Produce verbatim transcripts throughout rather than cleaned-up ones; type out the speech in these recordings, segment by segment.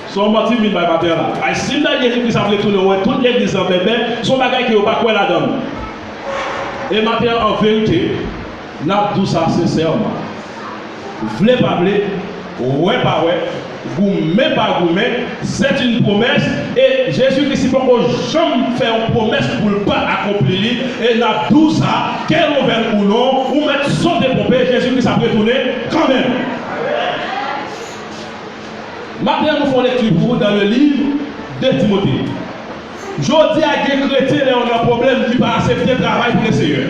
Se yon manti m vin bay maten an la. Ay, si m ta di Jezi Kris ap retounen, ou wè tout legliz lan bèbè, se yon bagay ke yo pa kwè ladan l. E maten an, an verite, n ap di w sa sensèman. Vle pa vle, wè pa wè, goumen pa goumen, c'est une promesse, e Jezi Kris li poko janm fè yon pwomès pou l pa akonpli li, e n ap di w sa, ke l ouvè l ou non, ou mèt sote ponpe, Jezi Kris ap retounen kanmenm. Maten an, nou fè yon lekti pou ou dans le livre de Timothée. Jodi a, gen kretyen, lè yo nan pwoblèm, ki pa aksepte travay pou Leseyè.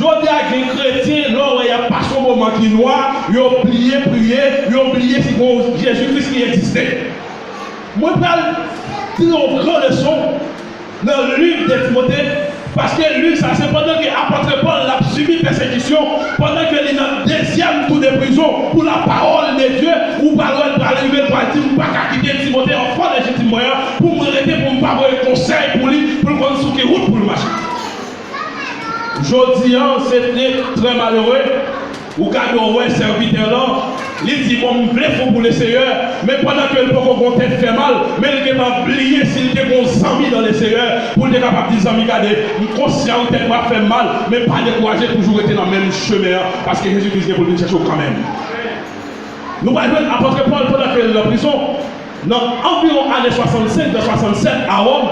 Jodi a, gen kretyen, lè w wè y ap pase yon moman ki nwa, yo bliye priye, yo bliye si gon Jezi Kris ki egziste. Mwen pral tire yon gran leson nan liv de Timote, paske liv sa, se pandan ke apòt Pòl l ap sibi pèsekisyon, pandan ke li nan dezyèm tou de prizon pou la parole de Dieu, ou pral wè l pral rive, l pral di, "M pa ka kite Timote, anfan lejitim mwen an, pou mwen rete, pou m pa voye konsèy pou li, pou l konn sou ki wout pou l mache." Jodi an, se te trè malere. Ou gade, ou wè sèvitè lan, li di, "Bon, m vle fè w pou Leseyè," men pandan ke l poko gon tèt fè mal, men l gentan bliye si l te gon zanmi nan Leseyè, pou l te kapab di, "Zanmi, gade, m konsyan tèt mwen ap fè m mal, men pa dekouraje, toujou rete nan menm chemen an, paske Jezi Kris gen pou l vin chèche w kanmenm." Nou pral jwenn apòt Pòl pandan ke l nan prizon. Nan anviwon ane swasannsenk, nan swasannsèt, a Wòm,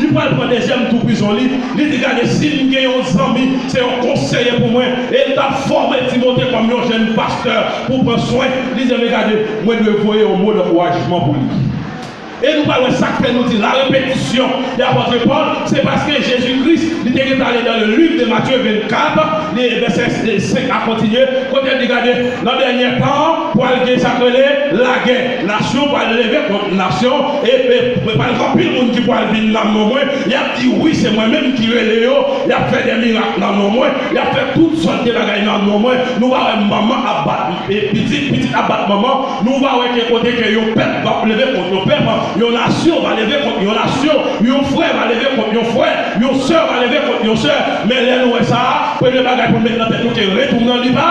li pral pran dezyèm tou prizon li. Li di, "Gade, si m gen yon zanmi, se yon konseye pou mwen, e l t ap fòme Timote kòm yon jèn pastè pou pran swen." Li di, "Men gade, mwen dwe voye yon mo dankourajman pou li." E nou pral wè sa k fè nou di la repetisyon de apòt Pòl, se paske Jezi Kris, li te gentan ale dans le livre de Matthieu vennkat, li vèsè senk a kontinye, kote l di, "Gade, nan dènye tan an, pral gen sa k rele lagè. Nasyon pral leve kont nasyon, e, e, e pral gen anpil moun ki pral vin nan non mwen. Y ap di, 'Wi, se mwen menm ki rele yo.' Y ap fè de mirak nan non mwen. Y ap fè tout sòt de bagay nan non mwen." Nou va wè manman ap bat, e, pitit, pitit ap bat manman. Nou va wè ke kote ke yon pèp va leve kont yon pèp, yon nasyon va leve kont yon nasyon, yon frè va leve kont yon frè, yon sè va leve kont yon sè. Men lè nou wè sa, premye bagay pou n met nan tèt nou ke retour nan li pa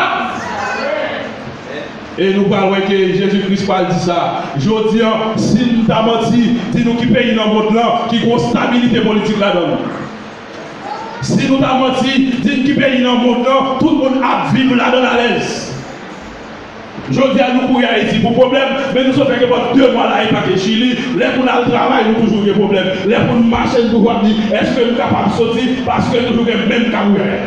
E nou pral wè ke Jezi Kris pral di sa. Jodi an, si n ta manti, di nou ki peyi nan mond lan ki gon stabilite politik ladan l. Si nou ta manti, di n ki peyi nan mond lan tout moun ap viv ladan l alèz. Jodi a, nou kouri Ayiti pou pwoblèm, men nou sot fè gen bò de mwa la, e pa gen Chili. Lè pou n al travay, nou toujou gen pwoblèm. Lè pou n mache, nou toujou ap di, "Èske m kapab soti?" Paske toujou gen menm kagouyay.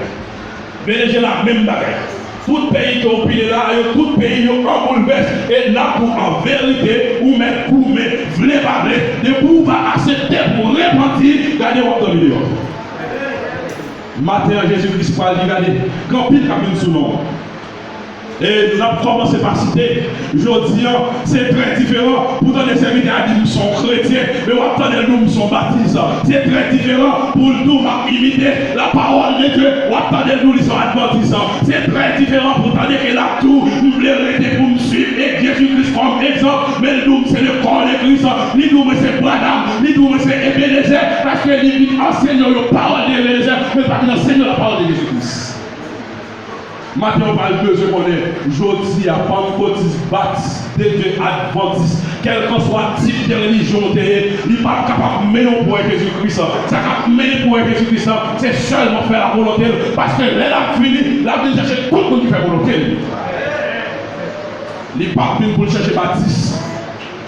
Venezyela, menm bagay. Tout peyi ke w pile la a yo, tout peyi yo an boulvès. E n ap di w an verite, ou mèt goumen, vle pa vle, depi w pa aksepte pou w repanti, gade w ap dòmi deyò. Maten an, Jezi Kris pral di, gade, gen anpil k ap vin sou non. E n ap kòmanse pa site. Jodi an, se trè diferan pou tande sèvitè a di, "M se yon kretyen," men w ap tande l di w, "M se yon batis." Se trè diferan pou l di w, "M ap imite la parole de Dieu," w ap tande l di w, "Li se yon advantis." Se trè diferan pou tande ke l ap di w, "M vle rete pou m swiv e Jezi Kris kòm egzanp," men l di w, "M se le corps de Christ," li di w, "Mwen se Branham," li di w, "Mwen se Ebenezer," paske li vin ansenye w yon pawòl de Ebenezer, men l pa vin ansenye w la parole de Jezi Kris. Maten an, w pral bezwen konnen, jodi a, pantkotis, batis, de Dye, advantis, kèlkanswa tip de relijyon w te ye, li p ap kapab mennen w pou wè Jezi Kris. Sa k ap mennen pou wè Jezi Kris lan, se sèlman fè lavolonte l, paske lè l ap vini, l ap vin chèche tout moun ki fè volonte l. Li p ap vin pou l chèche batis.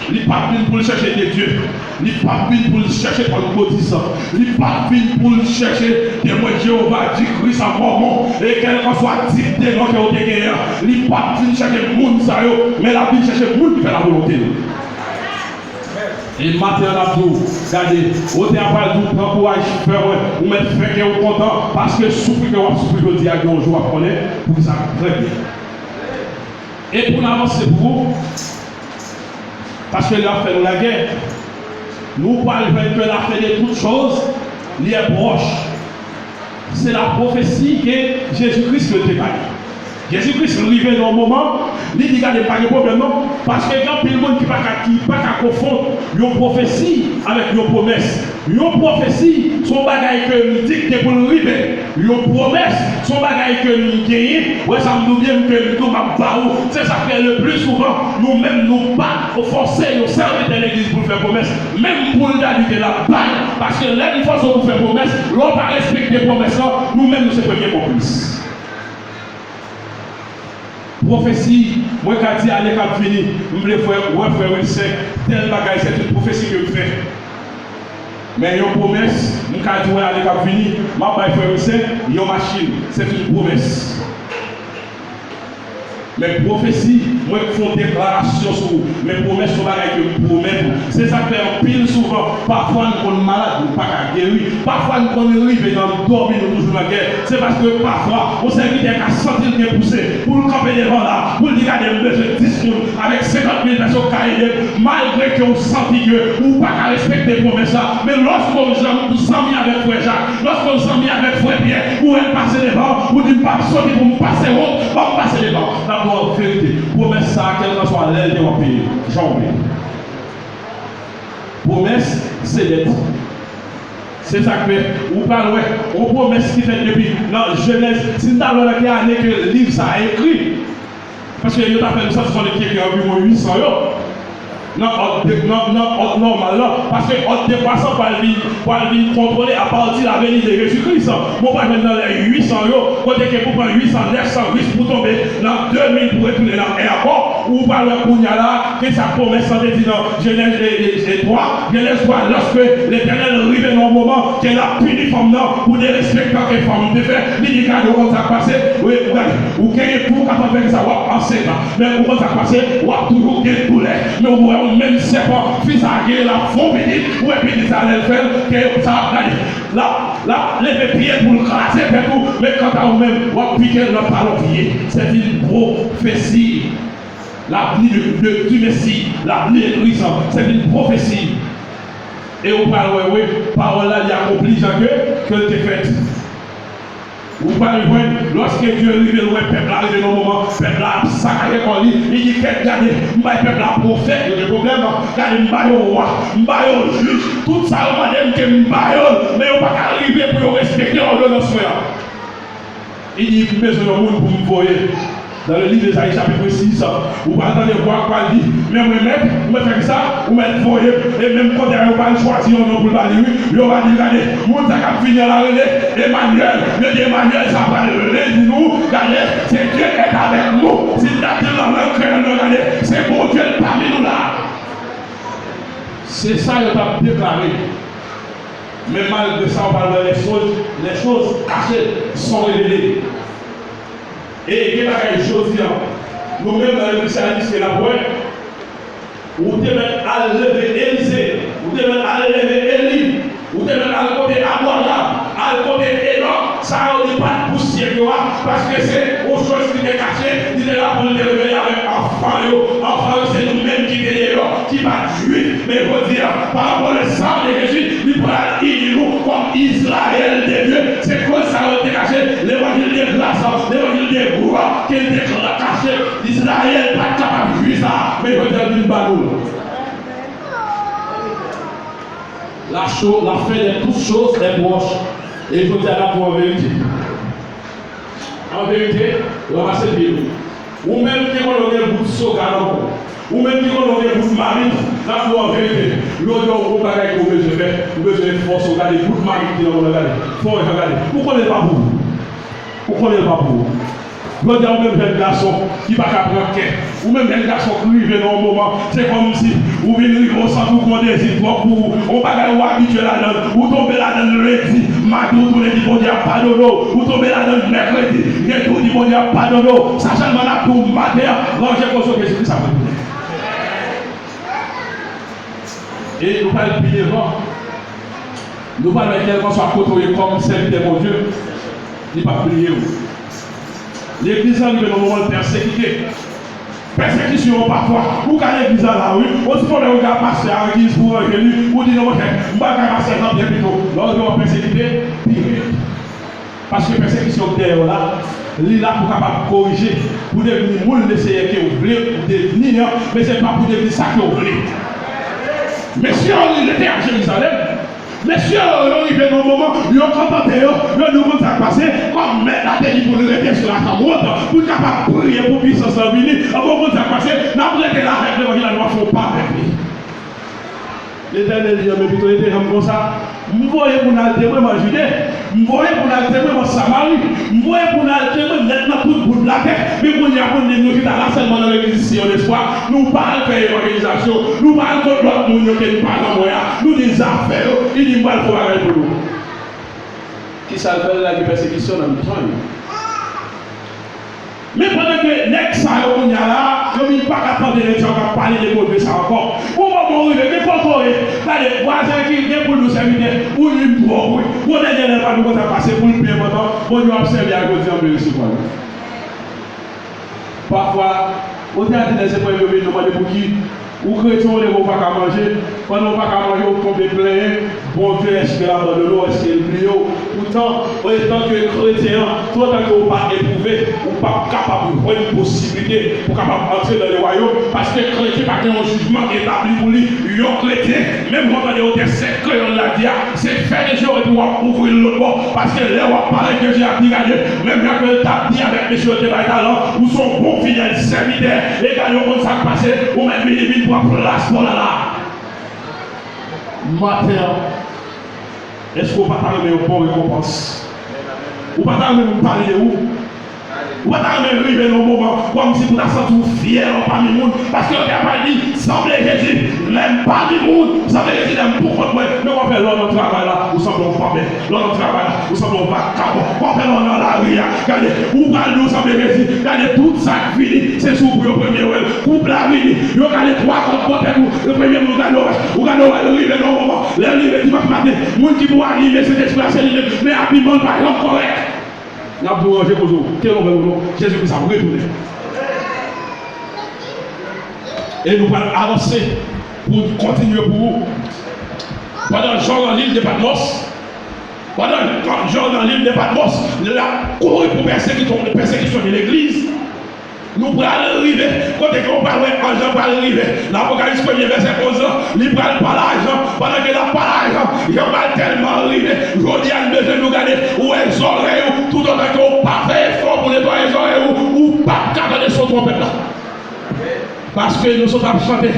Li p ap vin pou l chèche de Dye. Li p ap vin pou l chèche pantkotis. Li p ap vin pou l chèche Temwen Jewova, di Kris an Mòmon. E kèlkanswa tip de non ke w te genyen an, li p ap vin chèche moun sa yo, men l ap vin chèche moun ki fè lavolonte l. E maten an, n ap di w, gade, otè a pral di w, pran kouraj, frè mwen, ou mèt fè kè w kontan, paske soufri ke w ap soufri jodi a, gen yon jou w ap konnen poukisa. Trè byen. E pou n avanse pou ou, paske lè y ap fè nou lagè, nou pral jwenn ke la fin de toutes choses, li è pwòch. Se la pwofesi ke Jezi Kris yo te bay. Jezi Kris rive nan yon moman, li di, "Gade, m pa gen pwoblèm non." Paske gen anpil moun ki pa ka, ki pa ka konfonn yon pwofesi avèk yon pwomès. Yon pwofesi, se yon bagay ke m di k gen pou l rive. Yon pwomès, se yon bagay ke m genyen. Wè sa m di w byen, m ke m di w m ap ba ou. Se sa k fè le pli souvan, nou menm, nou pa fòse yon sèvitè legliz pou l fè pwomès. Menm pou l ta di ke l ap bay. Paske lè n fòse w pou fè pwomès, lè w pa respekte pwomès lan, nou menm, nou se premye konplis. Pwofesi, mwen ka di ane k ap vini, m vle frè, wè frè Wilsen, tèl bagay, c'est une prophétie ke m fè. Men yon pwomès, m ka di wè ane k ap vini, m ap bay frè Wilsen yon machin, c'est une promesse. Men pwofesi, mwen k fè yon deklarasyon sou ou, men pwomès se yon bagay ke m pwomèt ou. Se sa k fè anpil souvan, pafwa n konn malad, nou pa ka geri. Pafwa n konn rive nan dòmi, nou toujou nan gè. Se paske pafwa, yon sèvitè ka santi l gen pouse pou l kanpe devan la, pou l di, "Gade, m bezwen dis moun avèk senkant mil pèsòn k ka ede m." Malgre ke w santi ke ou pa ka respekte pwomès la, men lòske w janm zanmi avèk frè Jak, lòske w zanmi avèk frè Pyè, ou wè l pase devan, ou di, "M p ap soti pou m pase wont, ban m pase devan." N ap di w an verite, pwomès sa a, kèlkanswa lè l te w ap peye, jan w peye. Pwomès se dèt. Se sa k fè, ou pral wè, yon pwomès ki fèt depi nan Jenèz, si n ta wè nan ki ane ke liv sa a ekri, paske yo ta fè nou santi konnen ki ekri anviwon uit san yo. Nan òd de, nan, nan òd nòmal lan, paske òd dekwasan pral vin, pral vin kontwole apati laveni de Jezi Kris. Bon, pral jwenn nan lè uit san yo, kote ke pou pran uit san, nèf san, jis pou tonbe nan de mil pou retounen nan en ankò, ou pral wè kounye a la, ki sa pwomès lan te di nan Jenèz, e, e, e twa, Jenèz twa, lòske Letènèl rive nan yon moman ke l ap pini fanm nan pou derespektan ke fanm te fè, li di, "Gade, ou konn sa k pase, wi, ou gade, ou genyen pou w kapab fè sa, w ap ansent, men ou konn sa k pase, w ap toujou gen doulè." Men ou wè yon menm sèpan, fi sa a genyen, l ap fè yon pitit, ou wè pitit sa a lè l fè l, ke sa ap gade, l ap, l ap leve pye l pou l kraze tèt ou, men kanta ou menm, w ap pike l nan talon pye. C'est une prophétie. L'avenir de, de, du Messie, l'avenir de Christ, c'est une prophétie. E ou pral wè, wi, pawòl la, li akonpli jan ke, ke l te fèt. Ou pral jwenn, lòske Dye rive, l wè pèp la rive nan moman, pèp la ap sakaje kò li, li di, "Kèt, gade, m bay pèp la pwofèt, yo gen pwoblèm, gade, m ba yo wa, m ba yo jij, tout sa yo mande m ke m ba yo l, men yo pa ka rive pou yo respekte òdonans mwen an." Li di, "M bezwen yon moun pou m voye." Dans le livre d'Ésaïe, chapitre six, ou pral tande vwa k pral di, "Men mwen mèt, mwen fè kisa, ou mèt voye m." E menm kote a, yo pral chwazi yon non pou l ba li, wi. Yo va di, "Gade, moun sa k ap vini an la rele Emanyèl." Yo di, "Emanyèl sa pral vle di nou, gade, c'est Dieu est avec nous." Si n ta di l nan lang kreyòl, nou gade, "Se Bondye l pami nou la." Se sa yo t ap deklare. Men malgre sa, w pral wè les choses, les choses cachées sont révélées. E gen bagay jodi a, nou menm nan legliz sa, ke n ap wè, ou te mèt al leve Elize, ou te mèt al leve Eli, ou te mèt al kote Abraram, al kote Enòk, sa yo li pa t pou syèk yo a, paske se yon choz ki te kache, li te la pou l te revele avèk anfan yo. Anfan yo, se nou menm ki te deyò, ki pa t jwif. Men jodi a, pa rapò le san de Jezi, li pral ini nou kòm Izrayèl de Dye. Se koz sa yo te kache, levanjil de gras, levanjil de glwa ke l te kache. Izrayèl pa t kapab jwi sa, men jodi a l vin ba nou l. La cho-, la fin de toutes choses est proche. E jodi a, n ap pran verite. An verite, ranmase pye nou. Ou menm ki konnen w gen bout soga nan kò w, ou menm ki konnen w gen bout mamit, n ap di w an verite, lè w gen yon bagay ke w bezwen fè, ou bezwen fòse w gade bout mamit ki nan kò w la, gade, fè w jan gade. Ou konnen l pa pou ou. Ou konnen l pa pou ou. Jodi a, ou menm jèn gason ki pa ka pran kè, ou menm jèn gason ki rive nan yon moman, se kòmsi ou vin rive, ou santi w gen yon dezi dwòg pou ou, yon bagay ou abitye ladan l, ou tonbe ladan l lendi, madi ou tounen di Bondye ap padone w, ou tonbe ladan l mèkredi, jedi ou di Bondye ap padone w. Sa sèlman n ap di w maten an, ranje koze w, Jezi Kris ap retounen. E nou pral pi devan, nou pral wè kèlkanswa kote w ye kòm sèvitè Bondye, li p ap bliye w. Legliz la rive nan moman l pèsekite. Pèsekisyon an pafwa, ou ka legliz la la wi, yon ti pwoblèm ou gen ak pastè a, legliz pou ranje li, ou di non monchè, m pral kay pastè Jean Pierre pito. Lè w rive w ap pèsekite pi rèd. Paske pèsekisyon k dèyè w la, Li la pou kapab korije, pou devni moun Leseyè ke w vle ou devni an, men se pa pou devni sa ke w vle. Mesye yo rete a Jerizalèm. Mesye yo, yo rive nan moman, yo kontante yo, yo di w konn sa k pase, kòm mèt la te di pou n rete sou lachanm wot, pou n kapab priye pou pisans lan vini, anben w konn sa k pase, n ap rete la avèk levanjil la, nou ap fè yon pa avèk li. Letènèl di, men pito li te janm konsa. M voye pou n al temwen m an Jide, m voye pou n al temwen m an Samari, m voye pou n al temwen nèt nan tout bout latè. Men kounye a pou n di nou chita la sèlman nan legliz Siyon Lespwa, nou pa al fè evanjelizasyon, nou pa al kot lòt moun yo ke n pa nan mwen a, nou di zafè yo, li di m pral fè yon bagay pou nou. Kisa l fè? L lage pèsekisyon nan mitan yo. Men pandan ke nèg sa yo kounye a la, yo vin pa ka tande nèg sa yo k ap pale de Bondye sa ankò. Yon moman ou rive, men kote w ye, gade, vwazen ki gen pou l di w sèvitè, ou vin twò pre. Yon dènye lè pa nou konn sa k pase pou l pi enpòtan, Bondye w ap sèvi a jodi a, m resevwa l. Pafwa, otan de lè se premye yo vin nou mande pou ki ou kretyen, ou leve ou pa ka manje, pandan ou pa ka manje, ou tonbe plenyen, Bondye, èske l abandone w, èske l bliye w? Poutan, antanke kretyen an, toutotan ke ou pa epwouve, ou p ap kapab jwenn posiblite pou kapab antre nan le wayòm, paske kretyen pa gen yon jijman etabli pou li. Yon kretyen, menm jan w tande otè sèt kreyòl la di a, se fè de je w epi w ap ouvri l lòt bò, paske lè w ap pale de je a, ap di gade, menm jan ke l t ap di avèk mesye yo te bay talan, ou se yon bon fidèl sèvitè, e gade w konn sa k pase, ou mèt vini vin pran plas pa w la la. Maten an, èske w pa ta renmen yon bon rekonpans? Ou pa ta renmen moun pale de ou? Ou pa ta renmen rive nan yon moman kòmsi pou w ta santi w fyè anpami moun? Paske yo te ap di, sanble Jezi, lè m pami moun, sanble Jezi, lè m poukont mwen. Men w ap fè lè w nan travay la, ou sanble yon fanbèl. Lè w nan travay la, ou sanble yon vakabon. W ap fè lè w nan lari a, gade, ou pral di w sanble Jezi. Gade tout sa k vini, se sou pou yo premye wè l. Koup la vini, yo gade twa kòb bò tèt ou, yo premye moun gade w, ou gade w rive nan yon moman. Lè l rive dimanch maten, moun ki pou anime Sentespri a se li menm, men abiman l pa janm kòrèk. N ap di w ranje koze w, ke lonbèl ou non, Jezi Kris ap retounen. E nou pral avanse pou kontinye pou ou. Pandan Jan nan lil de Patmòs, pandan Jan nan lil de Patmòs, l ap kouri pou pèsekisyon, pèsekisyon de legliz. Nou pral rive kote ke w pral wè anj lan pral rive. Nan Apokalips premye vèsè onz lan, li pral pale a Jan. Pandan ke l ap pale a Jan, Jan pral tèlman rive. Jodi a, n bezwen nou gade, ou wè zòrèy ou, toutotan ke w pa fè efò pou netwaye zòrèy ou, ou p ap ka tande son twonpèt la. Paske nou sot ap chante,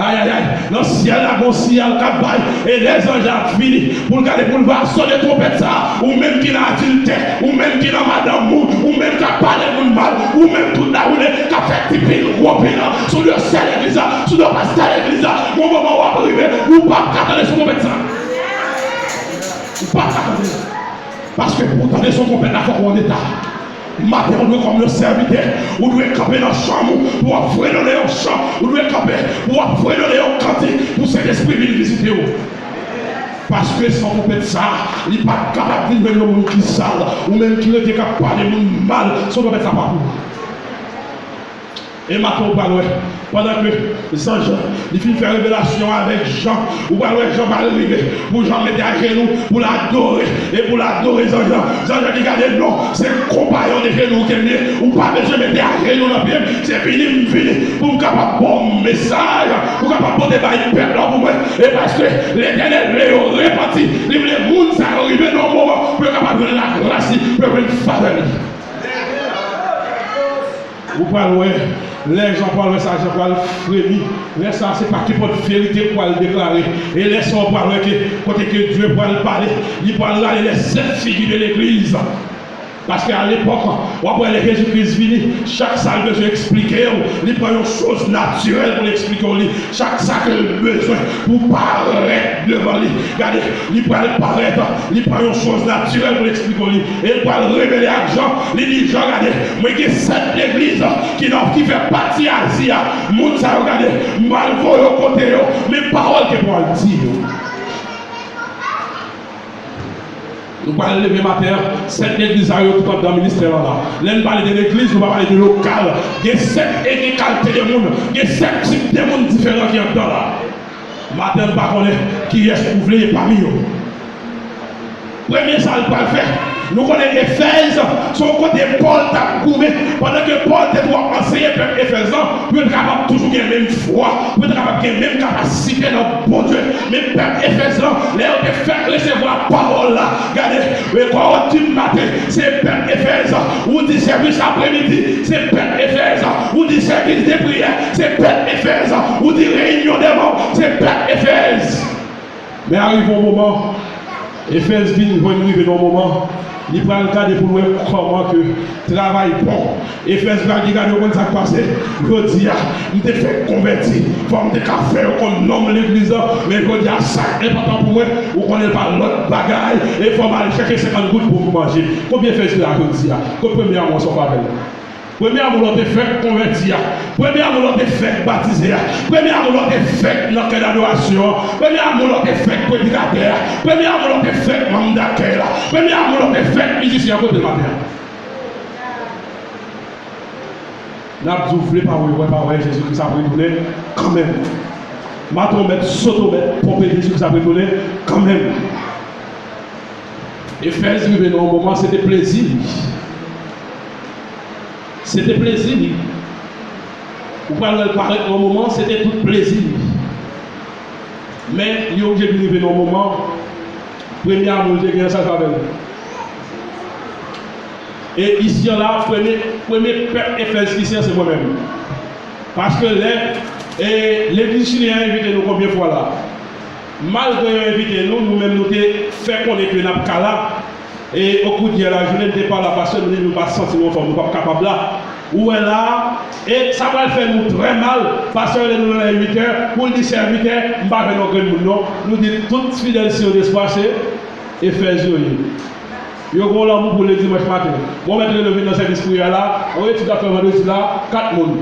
ayayay, nan syèl la gon siyal k ap bay, e lè zanj la ap vini, pou l gade, pou l va sone twonpèt sa a, ou menm ki nan adiltè, ou menm ki nan madanm moun, ou menm k ap pale moun mal, ou menm tout lajounen k ap fè ti pil gwo pil sou dosye legliz la, sou do pastè legliz la, yon moman w ap rive, ou p ap ka tande son twonpèt sa. Ou p ap ka tande. Paske pou w tande son twonpèt la, fòk ou an eta. Maten, ou dwe kòm yon sèvitè, ou dwe kanpe nan chanm ou, pou w ap fredone yon chan, ou dwe kanpe, pou w ap fredone yon kantik, pou Sentespri vin vizite w. Paske son twonpèt sa, li pa kapab vin jwenn yon moun ki sal, ou menm ki rete k ap pale moun mal, son twonpèt sa pa pou ou. E maten ou pral wè, pandan ke zanj lan, li fin fè revelasyon avèk Jan, ou pral wè Jan pral rive, pou Jan mete ajenou, pou l adore, e pou l adore zanj lan. Zanj lan di, gade non, se konpayon de jenou ke m ye, ou pa bezwen mete ajenou nan pye m, se vini m vini, pou m kapab ba w mesaj, pou kapab pote bay pèp la pou mwen. E paske Letènèl vle yo repanti, li vle moun sa yo rive nan yon moman, pou yo kapab jwenn lagras li, pou yo jwenn favè li. Ou pral wè, lè Jan pral wè sa, Jan pral fremi. Lè sa, se pa kenpòt verite k pral deklare. E lè sa, ou pral wè ke kote ke Dye pral pale, li pral rale les sept figures de l'église. Paske alepòk, w ap wè lè Jezi Kris vini, chak sa l bezwen eksplike w, li pran yon choz natirèl pou l eksplike w li. Chak sa ke l bezwen pou parèt devan li. Gade, li pral parèt, li pran yon choz natirèl pou l eksplike w li. E l pral revele ak Jan, li di, Jan, gade, mwen gen sèt legliz ki nan, ki fè pati Azi a. Moun sa yo, gade, m pral voye w kote yo, men pawòl ke m pral di yo. Nou pral leve maten an, sèt legliz sa yo tout anndan ministè an la. Lè n pale de legliz, nou pa pale de lokal. Gen sèt e gen kalite de moun, gen sèt tip de moun diferan ki anndan la. Maten an, nou pa konnen kiyès ou vle ye pami yo. Premye sa l pral fè, Nou konnen Efèz se yon kote Pòl t ap goumen. Pandan ke Pòl te tou ap anseye pèp Efèz lan, pou yo te kapab toujou gen menm fwa, pou yo te kapab gen menm kapasite nan Bondye. Men pèp Efèz lan, lè yo te fèk resevwa pawòl la, gade, men kò w di maten, se pèp Efèz, ou di sèvis apremidi, se pèp Efèz, ou di sèvis de priyè, se pèp Efèz, ou di reyinyon de manm, se pèp Efèz. Men arive yon moman, Efèz vin jwenn rive nan yon moman, li pral gade pou l wè kòman ke travay bon. Efèz pral di, gade, ou konn sa k pase? Jodi a, m te fèk konvèti, fò m te ka fè yo konn non m legliz lan, men jodi a, sa k enpòtan pou mwen, ou konnen l pa lòt bagay, e fò m al chèche senkant goud pou m manje. Konbyen Efèz la jodi a? Kot premye amou sa w pa avè l? Premye amou lè w te fèk konvèti a, premye amou lè w te fèk batize a, premye amou lè w te fèk nan kè dadorasyon an, premye amou lè w te fèk predikatè a, premye amou lè w te fèk manm dakèy la, premye amou lè w te fèk mizisyen an, kote l maten an? N ap di w vle pa vle, wè pa wè, Jezi Kris ap retounen kanmenm. Maton mèt, soto mèt, ponpe, Jezi Kris ap retounen kanmenm. Efèz rive nan yon moman, se te plezi li. Se te plezi li. Ou pral wè l parèt nan yon moman, se te tout plezi li. Men, li oblije vin rive nan yon moman, premye amou l te gen an, sa l fè avè l? E isi an la, premye, premye pèp Efèz isi an, se mwen menm. Paske lè, e, legliz chilyen an envite nou konbyen fwa la? Malgre yo envite nou, nou menm nou te fè konnen ke n ap ka la. E okou dyè lajounen, n te pale a pastè, nou di nou pa santi nou anfòm, nou p ap kapab la. Ou wè la, e sa pral fè nou trè mal, pastè rele nou nan lè uit è, pou l di sèvitè, m pa jwenn yon grenn moun non. Nou di tout fidèl Syon Despwa se Efèz yo ye. Yo gen yon lanmou pou legliz dimanch maten. Bon, mèt rele yo vin nan sèvis priyè la, yon etid ap fè vandredi la, kat moun.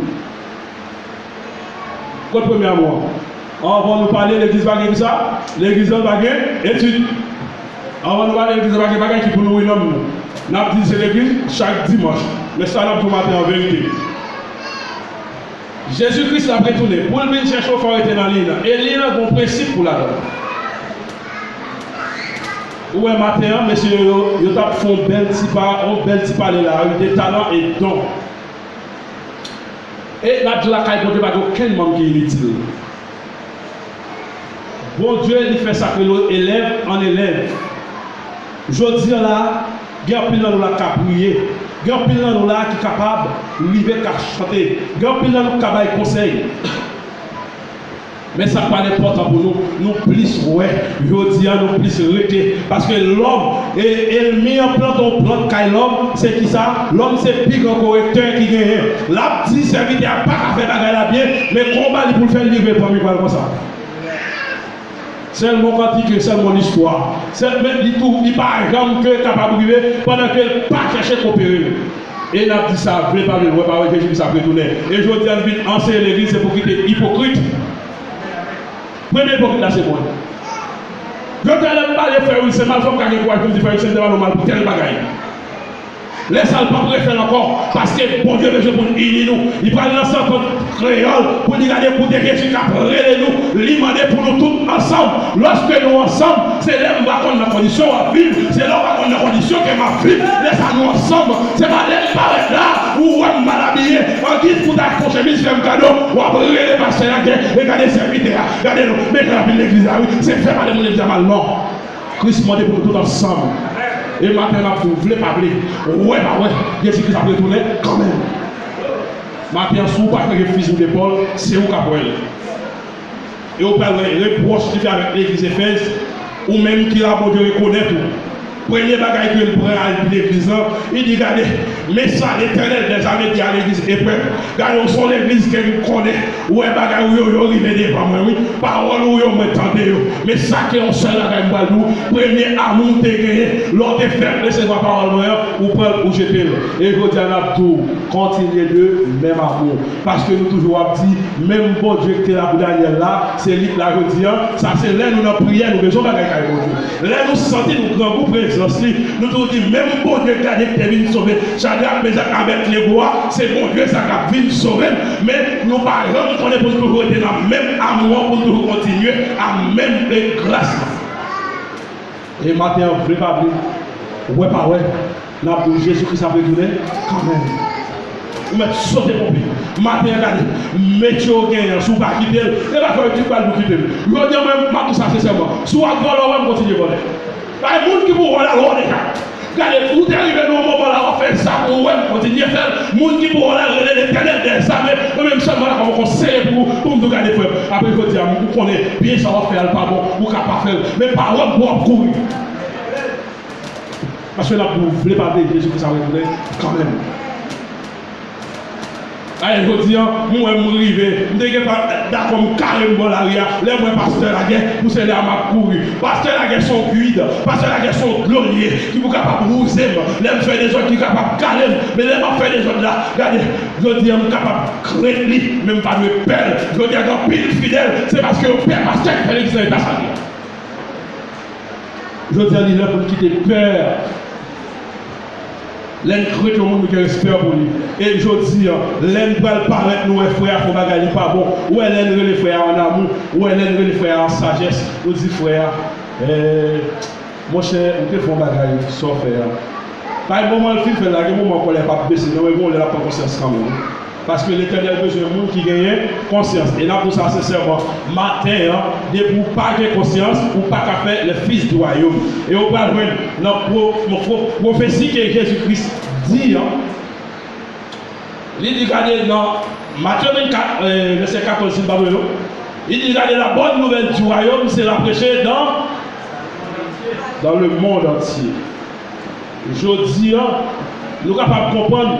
Kot premye amou an? Anvan nou pale, legliz pa gen kisa? Legliz lan pa gen etid. Anvan nou pale, legliz lan pa gen bagay ki pou nouri nanm nou. N ap di se legliz chak dimanch. Men sa n ap di w maten an verite. Jezi Kris l ap retounen. Pou l vin chèche w, fò w rete nan liy lan. E liy lan gen yon prensip pou l adan l. Ou wè maten an, mesye yo, yo t ap fè yon bèl ti pa, yon bèl ti pale la, wi, de talan e don. E n ap di lakay Bondye pa gen okenn manm ki initil. Bondye, li fè sa k rele elèv an elèv. Jodi an la, gen anpil nan nou la k ka priye. Gen anpil nan nou la ki kapab rive ka chante. Gen anpil nan nou k ka bay konsèy. Men sa k pa enpòtan pou nou, nou plis wè. Jodi a, nou plis rete. Paske lòm, e, ènmi an plante yon plant kay lòm, se kisa? Lòm se pi gran korektè ki genyen. L ap di sèvitè a pa ka fè bagay la byen, men konba li pou l fè l rive, fanmi pral konsa. Sèlman kantike, sèlman listwa. Sèl, men li tou, li pa janm ke kapab rive pandan ke l pa chèche kopere l. E n ap di sa, vle pa vle, wè pa wè, Jezi Kris ap retounen. E jodi a, n vin anseye legliz, se pou kite ipokrit. Premye ipokrit la, se mwen. Jodi a, lè m pale frè Wilson mal, fò m ka gen kouraj pou m di frè Wilson te pale w mal pou tèl bagay. Lè sa a, l p ap refè l ankò, paske Bondye bezwen pou n ini nou. Li pral lanse antant kreyòl pou l di, gade, koute Jezi k ap rele nou. Li mande pou nou tout ansanm. Lòske nou ansanm, se lè m pa konn nan kondisyon w ap viv, se lè w pa konn nan kondisyon ke m ap viv. Lè sa a nou ansanm, se pa lè m parèt la, ou wè m mal abiye, angiz pou ta fè yon chemiz, fè m kado, w ap rele pastè a, gade, e gade sèvitè a, gade non, men jan l ap vin legliz la, wi, se fè pale moun legliz la mal, non. Kris mande pou nou tout ansanm. E maten an, n ap di w, vle pa vle, wè pa wè, Jezi Kris ap retounen kanmenm. Maten an, si w pa chanje fizi w de Pòl, se ou k ap wè l. E w pral wè repwòch li fè avèk legliz Efèz, ou menm ki la, Bondye rekonèt ou. Premye bagay ke l pran al di legliz lan, li di, gade, men sa Letènèl dèzame di a legliz Efèz. Gade, w se yon legliz ke m konnen. Ou wè bagay ou yo, yo rive devan mwen, wi. Pawòl ou yo, mwen tande yo. Men sa ke yon sèl bagay m pral di w, premye amou w te genyen, lè w te fèk resevwa pawòl mwen an, ou pran l, ou jete l. E jodi a, n ap di w, kontinye de menm amou. Paske nou toujou ap di, menm Bondye ki te la pou Danyèl la, se li k la jodi a. Sa se lè nou nan priyè, nou bezwen bagay kay Bondye. Lè nou santi nou grangou prezans li, nou toujou di, menm Bondye gade k te vin sove Chadrak, Mezak, Abèdnego a, se Bondye sa k ap vin sove m. Men nou pa janm konnen pou n toujou rete nan menm amou an, pou n toujou kontinye a menm gras la. E maten an, vle pa vle, Wè pa wè, n ap di w Jezi Kris ap retounen kanmenm. Ou mèt sote ponpe. Maten an, gade, metye w genyen an, si w pa kite l, e pa fè w ki pral di w kite l. Jodi an, mwen, m ap di w sa sensèman. Si w ap vòlè, w wè m kontinye vòlè. Bay moun ki pou vòlè, al vòlè deja. Gade, ou te rive nan yon moman la, w ap fè sa pou w wè m kontinye fè l. Moun ki pou vòlè, rele Letènèl dèzame. Mwen menm sèlman la, kòm yon konseye pou ou, pou m di w gade, frè m. Apre jodi a, ou konnen byen sa w ap fè a, l pa bon, ou ka pa fè l. Men pa wè m pou w ap kouri. Paske n ap di w, vle pa vle, Jezi Kris ap retounen kanmenm. Ayen, jodi an, m wè m rive, m te gentan dakò m kare m bò lari a, lè m wè pastè Lagè, pou se lè a m ap kouri. Pastè Lagè se yon gid, pastè Lagè se yon dlo li ye, ki pou kapab wouze m, lè m fè dezòd, ki kapab kale m, men lè m ap fè dezòd la, gade, jodi an, m kapab krent li, men m pa dwe pè l. Jodi a, gen anpil fidèl, se paske yo pè pastè ki fè legliz nan eta sa l ye a. Jodi a, li lè pou n kite pè. Lè n krent yon moun, nou gen respè pou li. E jodi a, lè n pral parèt, nou wè frè a fè yon bagay, li pa bon. Ou wè lè n rele frè a an amou, ou wè lè n rele frè a an sajès, nou di frè a, eh, monchè, ou te fè yon bagay, sa w fè a. Pa gen moman l fin fè l la, gen moman kòlè p ap bese, non, men gen yon lè l ap pran konsyans kanmenm. Paske Letènèl bezwen moun ki genyen konsyans. E n ap di w sa sensèman, maten an, depi w pa gen konsyans, ou pa ka fè le fils du royaume. E w pral jwenn nan pwo-, nan pwo-, pwofesi ke Jezi Kris di an. Li di, gade nan Matye vennkat, eh, vèsè katòz, si m pa twonpe non. Li di, gade, la bonne nouvelle du royaume sera prêchée dans, dans le monde entier. Jodi a, nou kapab konprann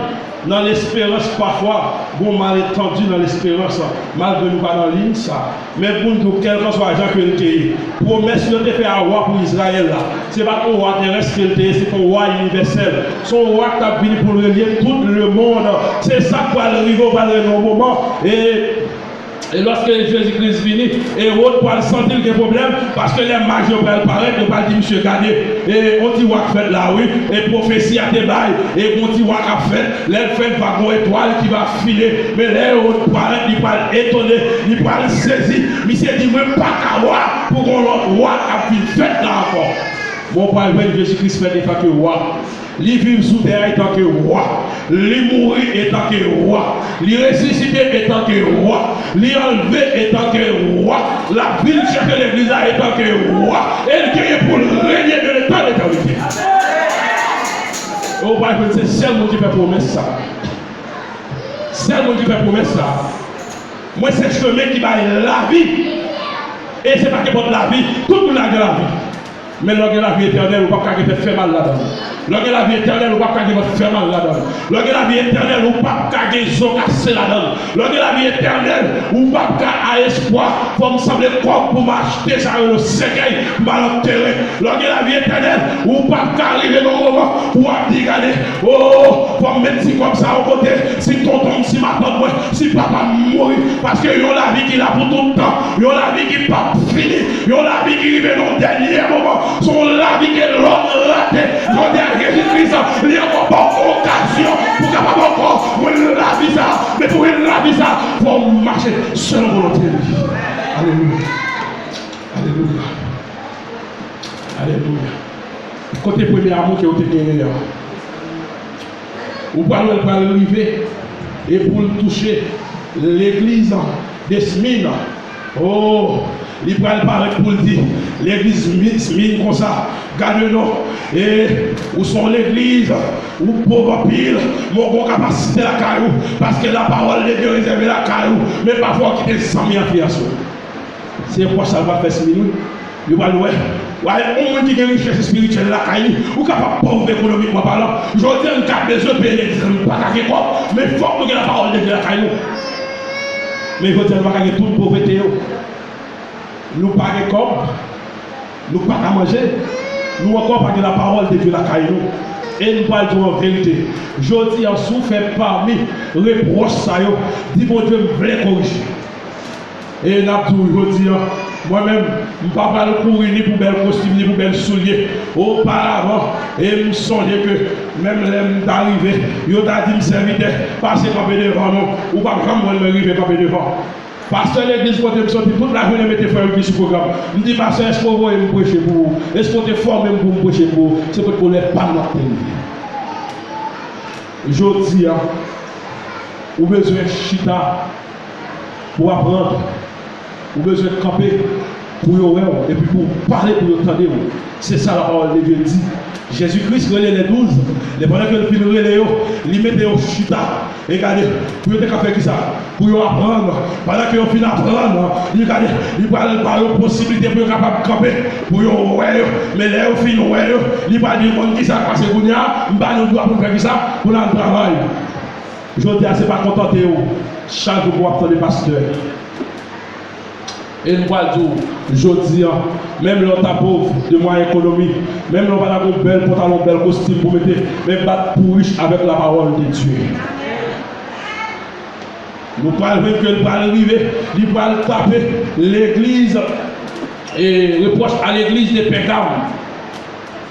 nan lesperans pafwa, gon malentandi nan lesperans, malgre nou pa nan liy sa. Men pou n di w, kèlkanswa jan ke l te ye, pwomès yo te fè a wa pou Izrayèl la, se pa t yon wa terès ke l te ye, se t yon wa inivèsèl. Se yon wa k t ap vini pou l relye tout lemonn. Se sa k pral rive, w pral rive nan yon moman, e E lòske Jezi Kris vini, Ewòd pral santi l gen pwoblèm, paske lè maj yo pral parèt, yo pral di misye, gade, e, on ti wa k fèt la, wi, e pwofesi a te bay, e gon ti wa k ap fèt, lè l fèt, va gon etwal ki va file, men lè Ewòd parèt, li pral etone, li pral sezi, misye di, mwen pa ka wa pou gon lòt wa k ap vin fèt la ankò. Bon, pral jwenn Jezi Kris fèt antanke wa. Li viv sou tè a etanke wa. Li mouri etanke wa. Li resisite etanke wa. Li anlve etanke wa. L ap vin chèche legliz la etanke wa. E l genyen pou l renye de l'éternité. E w pa jwenn, se sèl moun ki fè pwomès sa. Sèl moun ki fè pwomès sa. Mwen se chemen ki bay lavi. E se pa kenpòt lavi. Tout moun la gen lavi. Men lè w gen lavi etènèl, ou p ap ka gen tèt fè mal ladan l. Lè w gen lavi etènèl, ou p ap ka gen vant fè mal ladan l. Lè w gen lavi etènèl, ou p ap ka gen zo kase ladan l. Lè w gen lavi etènèl, ou p ap ka a espwa, fò m sanble kòb pou m achte sa yo sèkèy, pou m al antere. Lè w gen lavi etènèl, ou p ap ka rive nan yon moman pou w ap di, gade, o, fò m met ti kòb sa yon kote, si tonton m, si matant mwen, si papa m mouri, paske yon lavi ki la pou tout tan, yon lavi ki p ap fini, yon lavi ki rive nan yon dènye moman, se yon lavi ke lòm rate. Jodi a, Jezi Kris, li ankò ba w okazyon pou w kapab ankò jwenn lavi sa. Men pou w jwenn lavi sa, fò w mache selon volonte li. Alelouya. Alelouya. Alelouya. Kote premye amou ke w te genyen an? Ou pral wè l pral rive e pou l touche legliz de Smyrna. O, li pral parèt pou l di legliz Smi-, Smyrna konsa, gade non, e ou se yon legliz, ou pòv anpil, men w gon kapasite lakay ou, paske lapawòl de Dye rezève lakay ou, men pafwa w kite zanmi an fiyase w. Se pwòch sa l pral fè Smyrna, wi. Yo pral wè. Wè, yon moun ki gen richès espirityèl lakay li, ou kapab pòv ekonomikman palan. Jodi a, n ka bezwen peye legliz, nou pa ka gen kòb, men fòk nou gen lapawòl de Dye lakay nou. Men jodi a, nou pa ka gen tout povrete yo. Nou pa gen kòb, nou pa ka manje, nou ankò pa gen lapawòl de Dye lakay nou. E m pral di w an verite, jodi a, si w fè pami repwòch sa yo, di Bondye, m vle korije. E n ap di w jodi a, mwen menm, m pa pral kouri ni pou bèl kostim, ni pou bèl soulye. Oparavan, e m sonje ke menm lè m ta rive, yo ta di m, sèvitè, pase kanpe devan non, ou p ap janm wè mwen rive kanpe devan. Pastè legliz kote m soti, tout lajounen mete frè Wilky sou pwogram. M di, "Pastè, èske w voye m preche pou ou? Èske w te fòme m pou m preche pou ou?" Se potko lè pa m nan teni. Jodi a, ou bezwen chita pou aprann. Ou bezwen kanpe pou yo wè w, epi pou w pale pou yo tande w. Se sa la parole de Dieu di. Jezi Kris rele les douze. Lè pandan ke l fin rele yo, li mete yo chita. E gade, pou yo te ka fè kisa? Pou yo aprann. Pandan ke yo fin aprann, li gade, li pral ba yo posiblite pou yo kapab kanpe, pou yo wè yo. Men lè yo fin wè yo, li pral di, "Ou konn kisa k pase kounye a? M ba nou dwa pou n fè kisa? Pou n al travay." Jodi a, se pa kontante w chak jou pou w ap tande pastè. E m pral di w, jodi a, menm lè w ta pòv, de mwayen ekonomi, menm lè w pa ta gon bèl pantalon, bèl kostim pou mete, men bat pou rich avèk la parole de Dieu. Nou pral jwenn ke l pral rive, li pral tape legliz, e repwòch a legliz de Pègam.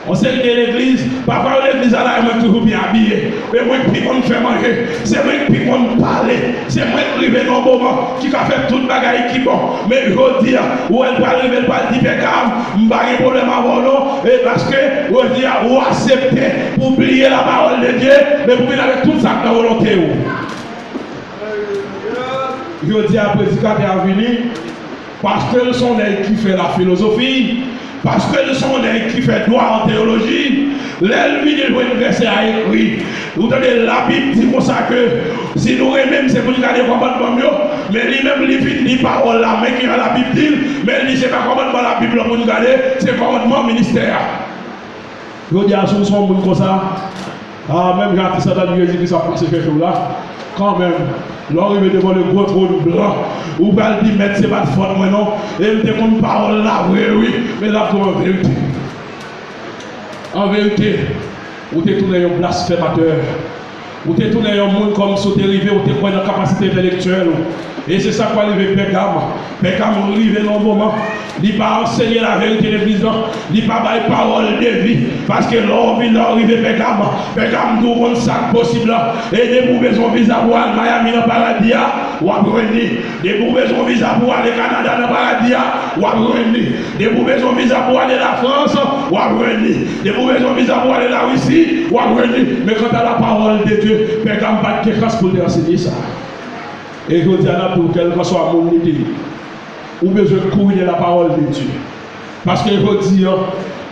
Yon seri de legliz, pafwa yo legliz a la, e mwen k toujou byen abiye. E mwen k pi konn fè manje. Se mwen k pi konn pale. Se mwen k rive nan yon moman ki ka fè tout bagay ki bon. Men jodi a, ou wè l pral rive, l pral di, "Pègam, m pa gen pwoblèm avè w non." E paske, jodi a, ou aksepte pou w bliye la parole de Dieu, men pou w vin avèk tout sa k nan volonte w. Jodi a, predikatè a vini, paske l se yon nèg ki fè la filozofi, paske l se yon nèg ki fè dwa an teyoloji, lè l vini, l jwenn vèsè a ekri. Ou tande, Labib di konsa ke si nou renmen m, se pou n gade kòmandman m yo. Men li menm, li vin di pawòl la, men kijan Labib di l, men li se pa kòmandman Labib la pou n gade, se kòmandman ministè a. Jodi a, si w se yon moun konsa, a, menm jan atis la ta di Jezi Kris ap pase chèche w la, kanmenm, lè w rive devan le gwo twòn blan, ou pral di, "Mèt, se pa t fòt mwen non, e m te konn pawòl la vre wi, men l ap di w an verite." An verite, ou te tounen yon blasfèmatè. Ou te tounen yon moun kòmsi w te rive, ou te kwè nan kapasite entèlektyèl ou. E se sa k pral rive Pègam. Pègam rive nan yon moman, li pa ansenye laverite legliz lan, li pa bay pawòl de vi. Paske lè w vin, lè w rive Pègam, Pègam di w konn sa k posib lan. E depi w bezwen yon viza pou w al Miami nan paradi a, w ap jwenn li. Depi w bezwen yon viza pou w ale Kanada nan paradi a, w ap jwenn li. Depi w bezwen yon viza pou w ale Lafrans, w ap jwenn li. Depi w bezwen yon viza pou w ale Larisi, w ap jwenn li. Men kanta la parole de Dieu, Pègam pa t gen chans pou l te ansenye sa. E jodi a, n ap di w, kèlkanswa moun li te ye, ou bezwen kouri dèyè la parole de Dieu. Paske jodi a,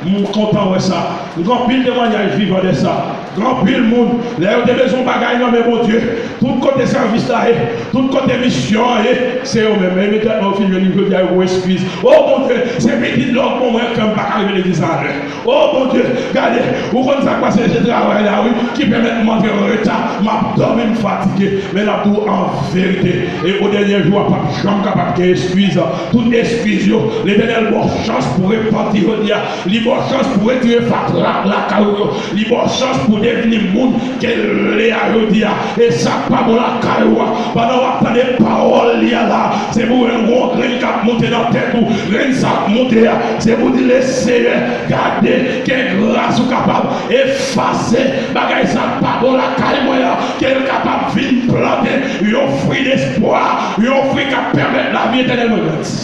m kontan wè sa. M gen anpil temwanyaj vivan de sa. Gen anpil moun, lè yo te bezwen yon bagay nan men Bondye, tout kote sèvis la ye, tout kote misyon an ye, se yo menm. Men imedyatman yo fin jwenn li, jodi a yo gon eskiz. O Bondye, se pitit la w ban mwen k fè m pa ka rive legliz la alè. O Bondye, gade, ou konn sa k pase, se travay la wi ki pèmèt m antre an reta. M ap dòmi, m fatige, men n ap di w an verite. E o dènye jou a, p ap janm kapab gen eskiz. Tout eskiz yo, Letènèl ba w chans pou w repanti jodi a. Li ba w chans pou w retire fatra lakay ou yo. Li ba w chans pou w devni moun ke l vle a jodi a. E sa k pa bon lakay ou a, pandan w ap tande pawòl li a la, se pou w wè yon grenn k ap monte nan tèt ou. Grenn sa ap monte a, se pou w di, Leseyè, gade, gen gras ou kapab efase bagay sa k pa bon lakay mwen an, ke l kapab vin plante yon fwi despwa, yon fwi k ap pèmèt lavi etènèl mwen grandi.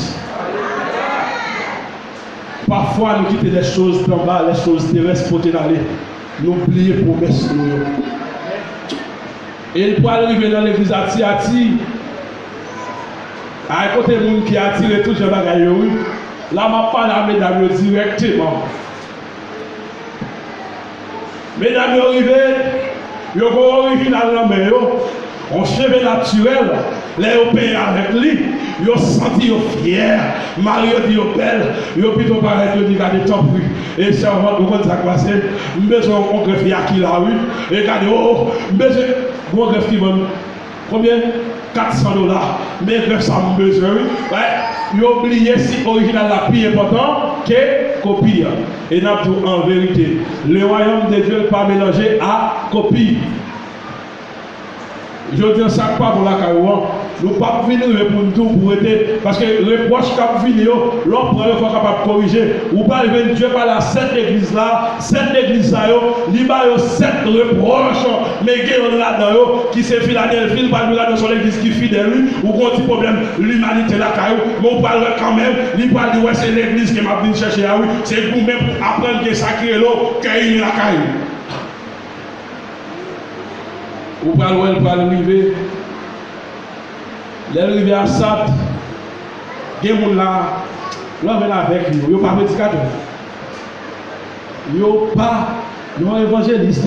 Pafwa, nou kite les choses d'en bas, les choses terrestres pote n ale. Nou bliye pwomès nou yo. E l pral rive nan legliz Atiyati. Ay, kote moun ki atire tout jan bagay yo, wi. La, m ap pale a medam yo dirèkteman. Medam yo rive, yo gon orijinal nan men yo, yon cheve natirèl, lè yo penyen avèk li, yo santi yo fyè, mari yo di yo bèl, yo pito parèt, yo di, "Gade, tanpri, e sèvant, ou konn sa k pase, m bezwen yon grèf Yaki la, wi, e gade, o, o, m bezwen yon grèf ki vann." Konbyen? Kat san dola. Men grèf sa m bezwen, wi. Wè, yo bliye si orijinal la pi enpòtan ke kopi a. E n ap di w an verite, le royaume de Dieu pa melanje a kopi. Jodi a, sa k pa bon lakay ou an, Nou p ap vin rive pou n di w pou rete, paske repwòch k ap vini yo, lè w pran yo, fò w kapab korije. Ou pral jwenn Dye pale a sèt legliz la, sèt legliz sa yo, li ba yo sèt repwòch, men gen yonn ladan yo ki se Filadèlfi, li pral vin ladan se yon legliz ki fidèl, wi. Ou gen yon ti pwoblèm limanite lakay ou, men ou pral wè kanmenm, li pral di, wè, se legliz ke m ap vin chèche a, wi. Se goumen pou aprann gen sa ki rele w kè ini lakay ou. Ou pral wè l pral rive. Lè l rive a Sat, gen moun la, lè w vin avèk yo, yo pa predikatè. Yo pa, yo pa evanjelis.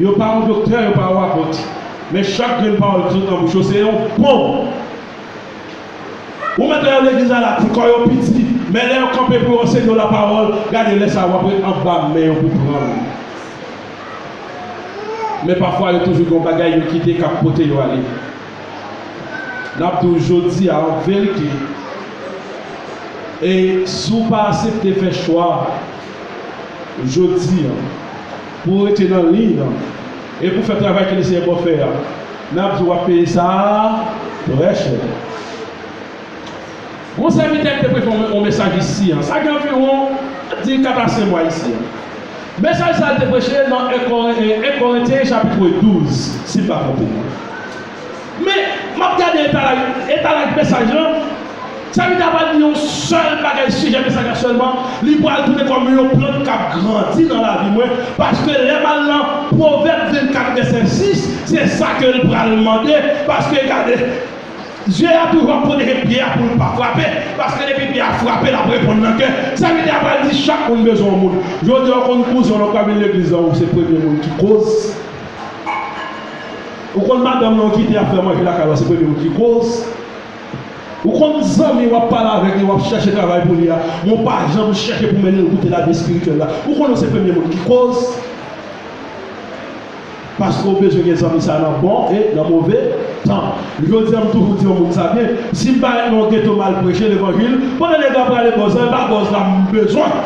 Yo pa yon doktè, yo pa yon apot. Men chak grenn pawòl ki sot nan bouch yo, se yon ponm. Ou mèt wè yo legliz la la, ti kò yo piti, men lè yo kanpe pou yo ansenye w lapawòl, gade lè sa a w ap ret anba men yo pou pran w. Men pafwa yo toujou gen yon bagay yo kite k ap pote yo ale. N ap di w jodi a, an verite, e si w pa aksepte fè chwa jodi a, pou w rete nan liy nan, e pou w fè travay ke Lesenyè ba w fè a, n ap di w w ap peye sa trè chè. Gon sèvitè ki te preche yon, yon mesaj isi an. Sa gen anviwon, di, kat a senk mwa isi an. Mesaj sa a li te preche nan en Koren-, en Korentyen chapit douz, si m pa twonpe m. Men, m ap gade eta la, eta la mesaj lan. Sèvitè a pral di yon sèl bagay, sijè mesaj la sèlman, li pral tounen kòm yon plant k ap grandi nan lavi mwen, paske lè m al nan Pwovèb vennkat vèsè sis, se sa ke l pral mande, paske gade, Dye a toujou ap pwoteje pye a pou l pa frape, paske depi pye a frape, l ap reponn nan kè. Sèvitè a pral di chak moun bezwen yon moun. Jodi a, ou konn kouzen w nan w ka vin legliz la, ou se premye moun ki koz. Ou konn madanm nan w kite ap fè manje lakay la, se premye moun ki koz. Ou konn zanmi w ap pale avèk li, w ap chèche travay pou li a, men w pa janm chèche pou mennen l goute lavi espirityèl la. Ou konn ou se premye moun ki koz. Paske w bezwen gen zanmi sa nan bon e nan move tan. Jodi a, m toujou di yon moun sa byen, si m parèt nan yon geto m al preche levanjil, pandan nèg la prale bòz la, e pa bòz la m bezwen.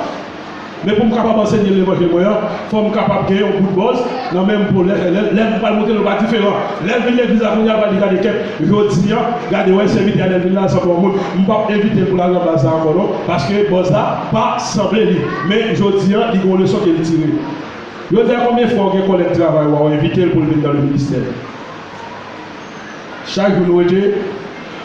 Men pou m kapab ansenye levanjil mwen an, fò m kapab gen yon bout bòz nan men m pou lè, lè, lè m pral montre l yon pa diferan. Lè l vin legliz la kounye a, l pral di, gade kèt, jodi a, gade wè sèvitè a lè l vin la, l sanble yon moun. M p ap envite l pou l al nan baz la ankò non, paske bòz la pa sanble li. Men jodi a, li gen yon leson ke l tire. Jodi a, konbyen fwa w gen kòlèg travay w a, w envite l pou l vin nan le ministè? Chak jou nou rete,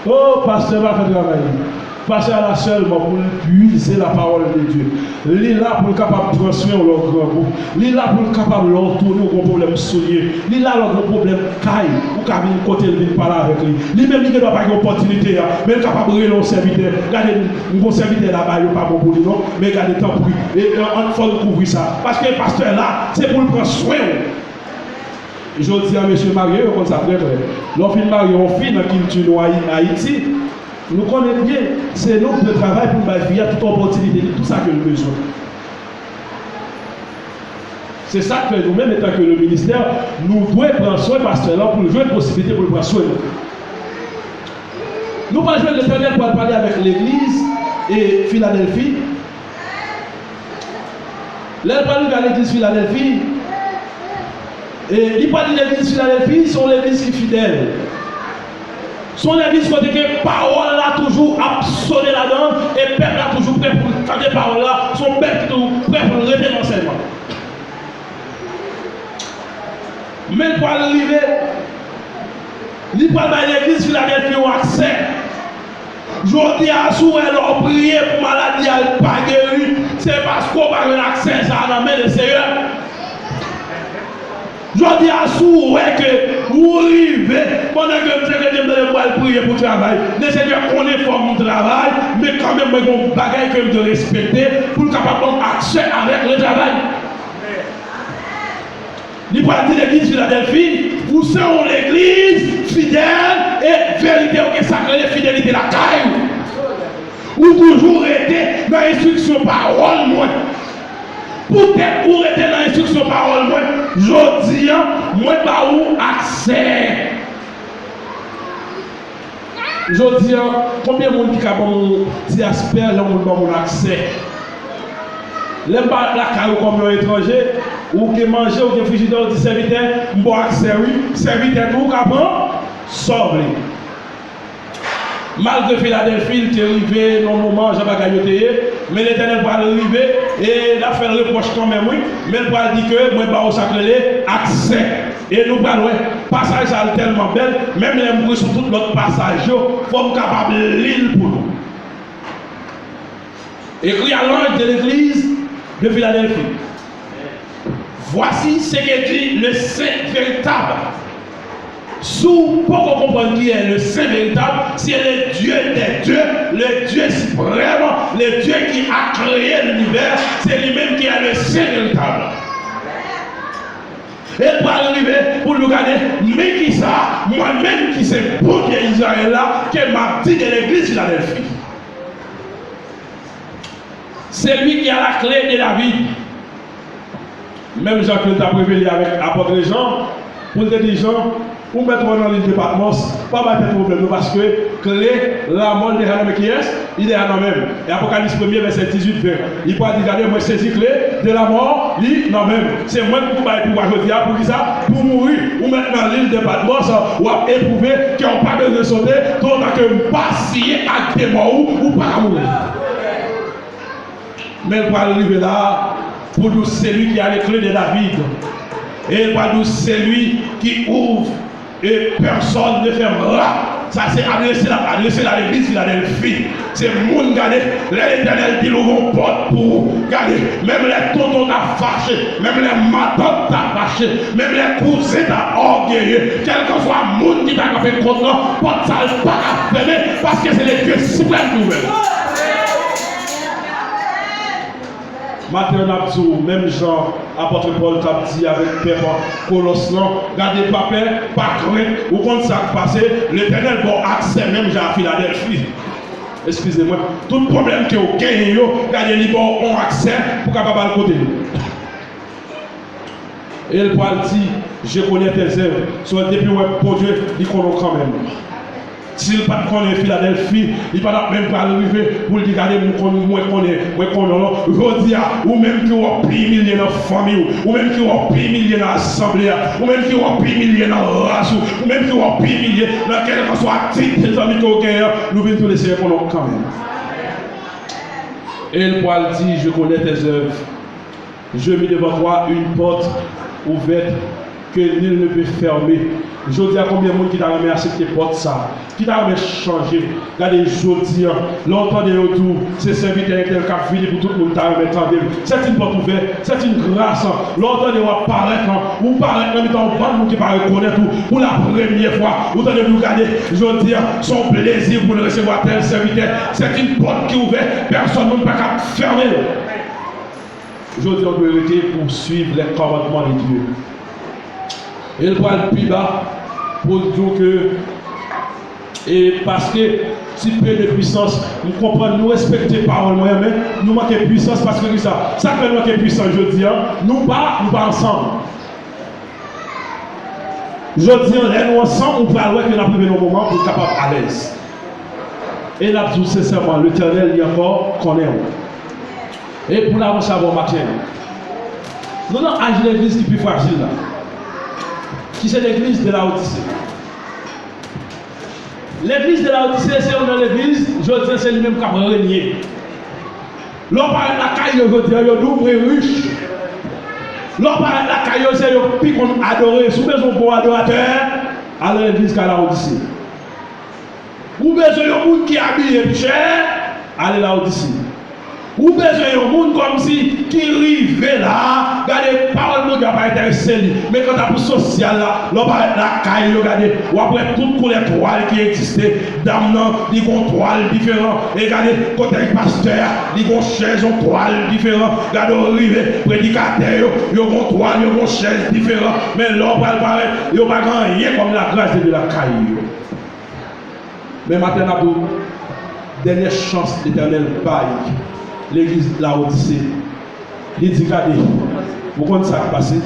oh, pastè pa fè travay li. Pastè a la sèlman pou l puize la parole de Dieu. Li la pou l kapab pran swen w lè w grangou. Li la pou l kapab lè w tounen w gon pwoblèm soulye. Li la lè w gon pwoblèm kay, ou ka vin kote l vin pale avèk li. Li menm li gen dwa pa gen opòtinite a, men l kapab rele yon sèvitè. Gade, m gon sèvitè laba yo pa bon pou li non, men gade tanpri, e, e, ann fò n kouvri sa. Paske pastè la, se pou l pran swen w. Jodi a, mesye marye yo konn sa trè klè. Lè w fin marye yon fi nan kilti nou Ayi-, Ayiti, nou konnen byen, se nou ki dwe travay pou n bay fi a tout opòtinite li, tout sa ke l bezwen. Se sa k fè nou menm, etanke le ministè, nou dwe pran swen pastè lan pou l jwenn posiblite pou l pran swen nou. Nou pral jwenn Letènèl pral pale avèk legliz e Filadèlfi. Lè l pral rive a legliz Filadèlfi, e li pral di legliz Filadèlfi se yon legliz ki fidèl. Se yon legliz kote ke pawòl la toujou ap sone ladan l, e pèp la toujou prè pou l tande pawòl la, se yon pèp ki toujou prè pou l rete nan ansèyman. Men l pral rive, li pral bay legliz Filadèlfi yon aksè. Jodi a, si w wè lè w priye pou maladi a, l pa geri, se paske w pa jwenn aksè sa a nan men Leseyè. Jodi a, si w wè ke ou rive, pandan ke m se kretyen, m tande m pral priye pou travay. Leseyè konnen fò m travay, men kanmenm mwen gen yon bagay ke m dwe respekte pou l kapab ban m aksè avèk le travay. Li pral di legliz Filadèlfi, ou se yon legliz fidèl e verite, ou gen sa k rele fidelite lakay ou. Ou toujou rete nan enstriksyon pawòl mwen. Poutèt ou rete nan enstriksyon pawòl mwen, jodi a, mwen ba ou aksè. Jodi a, konbyen moun ki ka ban m yon ti aspè lè yon moun ban moun aksè? Lè m parèt lakay ou kòm yon etranje, ou gen manje, ou gen frijidè, ou di sèvitè, m ba w aksè wi. Sèvitè tou ka pran sa w vle. Malgre Filadèlfi, l te rive nan moman jan bagay yo te ye, men Letènèl pral rive e l ap fè l repwòch kanmenm, wi. Men l pral di ke mwen ba w sa k rele aksè. E nou pral wè, pasaj sa a tèlman bèl, menm lè m ri sou tout lòt pasaj yo, fò m kapab li l pou nou. Écrit à l'ange de l'église de Philadelphie. Voici ce que dit le Saint véritable. Si w poko konprann kiyès le Saint véritable, c'est le Dieu des dieux, le Dieu suprême, le Dieu qui a créé l'univers, c'est lui-même qui est le Saint véritable. E l pral rive pou nou gade, men kisa, mwen menm ki se Bondye Izrayèl la, ke m ap di de legliz Filadèlfi. Celui qui a la clé de David. Menm jan ke l t ap revele avèk apòt Jan, pou l te di Jan, ou mèt ou nan lil de Patmòs, pa bay tèt ou pwoblèm non, paske kle lamò l deja nan men kiyès? Li deja nan men m. E Apokalips premye vèsè dizuit ven, li pral di, gade, mwen sezi kle de lamò, li nan men m. Se mwen ki pou bay pouvwa jodi a, pou kisa? Pou mouri. Ou mèt nan lil de Patmòs, w ap epwouve ke w pa bezwen sote, toutotan ke m pa siyen ak de mò ou, ou pa ka mouri. Men l pral rive la pou di w, celui qui a les clés de David. E l pral di w, celui qui ouvre et personne ne fermera. Sa se adrese l ap adrese la legliz Filadèlfi. Se moun, gade, lè Letènèl di l ouvè yon pòt pou ou, gade, menm lè tonton ta fache, menm lè matant ta fache, menm lè kouzen ta ògeye, kèlkanswa moun ki ta kanpe kont lan, pòt sa l pa ka fèmen, paske se Letènèl siprèm ki ouvè l. Maten an, n ap di w, menm jan apòt Pòl t ap di avèk pèp Kolòs lan, gade, pa pè, pa krent, ou konn sa k pase, Letènèl ba w aksè menm jan a Filadèlfi. Eskize mwen, tout pwoblèm ke w genyen yo, gade, li ba w yon aksè pou w kapab al kote l. E l pral di, je connais tes œuvres. So, depi w wè Bondye, li konnen w kanmenm. Si l pa t konnen Filadèlfi, li pa t ap menm pral rive pou l di, gade, mwen konnen, mwen konnen, mwen konnen w non. Jodi a, ou menm ki w ap pi imilye nan fanmi w, ou menm ki w ap pi imilye nan asanble a, ou menm ki w ap pi imilye nan ras ou, ou menm ki w ap pi imilye nan kèlkanswa tit zanmi ke w genyen an, nou vin tou Lesenyè konnen w kanmenm. E l pral di, je connais tes œuvres. Je mis devant toi une porte ouverte que nul ne peut fermer. Jodi a, konbyen moun ki ta renmen aksepte pòt sa a? Ki ta renmen chanje? Gade, jodi a, lè w tande yo di w, se sèvitè entèl k ap vini pou tout moun ta renmen tande l. C'est une porte ouverte, c'est une grâce. Lè w tande w ap parèt lan, ou parèt nan mitan yon bann moun ki pa rekonèt ou pou la premyè fwa. Ou tande yo di w, gade, jodi a, se yon plezi pou n resevwa tèl sèvitè. C'est une porte qui ouverte, pèsonn moun pa ka fèmen l. Jodi a, w dwe rete pou w suiv les commandements de Dieu. E l pral pi ba pou l di w ke, e paske ti pe de pwisans, m konprann nou respekte pawòl mwen an, men nou manke pwisans paske kisa? Sa k fè nou manke pwisans jodi a? Nou pa, nou pa ansanm. Jodi a, lè nou ansanm, ou pral wè ke n ap rive nan yon moman pou n kapab alèz. E n ap di w sensèman, Letènèl, li ankò konnen w. E pou n avanse avè w maten an, nou nan aj legliz ki pi frajil la, ki se legliz de Laodise. Legliz de Laodise se youn nan legliz, jodi a, se li menm k ap renye. Lè w parèt lakay yo jodi a, yo di w mwen rich. Lè w parèt lakay yo, se yo k pi konn adore. Si w bezwen yon bon adoratè, al nan legliz kay Laodise. Ou bezwen yon moun ki abiye pi chè, ale Laodise. Ou bezwen yon moun kòmsi ki rive la, gade, pawòl Bondye a pa enterese li. Men kanta pou sosyal la, lè w parèt lakay yo, gade, w ap wè tout koulè twal ki egziste. Dam nan, li gon twal diferan. E gade, kote pastè a, li gon chèz, yon twal diferan. Gade, w rive, predikatè yo, yo gon twal, yo gon chèz diferan. Men lè w pral parèt, yo pa gen anyen kòm lagras de Dye lakay yo. Men maten n ap di w, dènyè chans Letènèl bay legliz Lawodise. Li di, gade, ou konn sa k pase?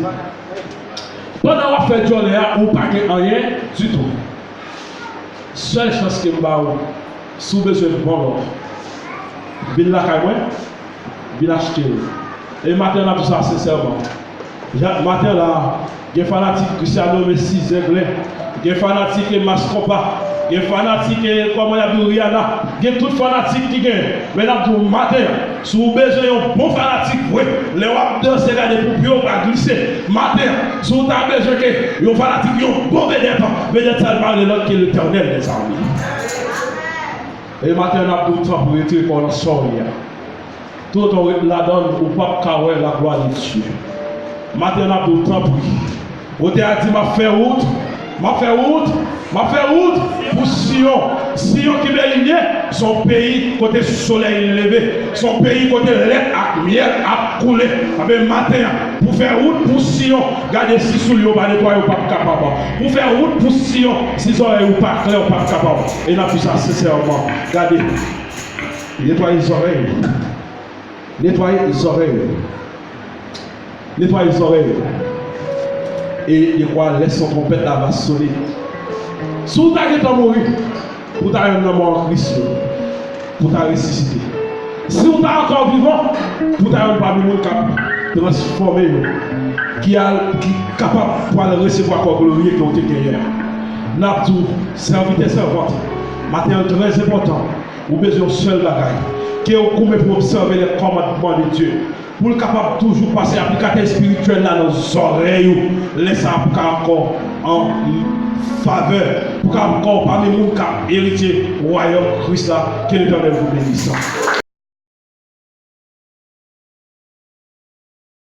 Pandan w ap fè djòlè a, ou pa gen anyen ditou. Sèl chans ke m ba w, si w bezwen bon lò, vin lakay mwen, vin achte l. E maten n ap di w sa sensèman. Maten la, gen fanatik Cristiano Messi, Zenglen, gen fanatik Mas Konpa, Gen fanatik, eh, kòman y ap di, Rihanna. Gen tout fanatik ki gen. Men n ap di w maten an, si w bezwen yon bon fanatik vre, lè w ap danse, gade pou pye w pa glise. Maten an, si w ta bezwen ke yon fanatik, yon bon vedèt, vedèt sa l pa gen lòt ke Letènèl, mezanmi. E maten an, n ap di w tanpri, retire kò w nan sa w ye a. Toutotan w ret ladan l, ou p ap ka wè laglwa de Dye. Maten an, n ap di w tanpri. Otè a di, m ap fè wout, m ap fè wout, m ap fè wout pou Siyon. Siyon ki beni ye, se yon peyi kote solèy leve, se yon peyi kote lèt ak myèl ap koule. Anben, maten an, pou fè wout pou Siyon, gade, si soulye w pa netwaye, ou p ap kapab. Pou fè wout pou Siyon, si zòrèy ou pa klè, ou p ap kapab. E n ap di sa sensèman. Gade, netwaye zòrèy ou. Netwaye zòrèy ou. Netwaye zòrèy ou. E dekwa lè son twonpèt la va sone. Si w ta gentan mouri, pou w ta yonn nan mò an Kris yo, pou w ta resisite. Si w ta ankò vivan, pou w ta yonn pami moun k ap transfòme yo, ki al, ki kapab pral resevwa kò glorye ke w te genyen an. N ap di w, sèvitè, sèvant, maten an trè enpòtan. Ou bezwen yon sèl bagay, ke w goumen pou obsève les commandements de Dieu, pou l kapab toujou pase aplikatè espirityèl la nan zòrèy ou. Lè sa a, pou ka ankò an favè, pou ka ankò pami moun k ap eritye wayòm Kris la. Ke Letènèl vou beni sa.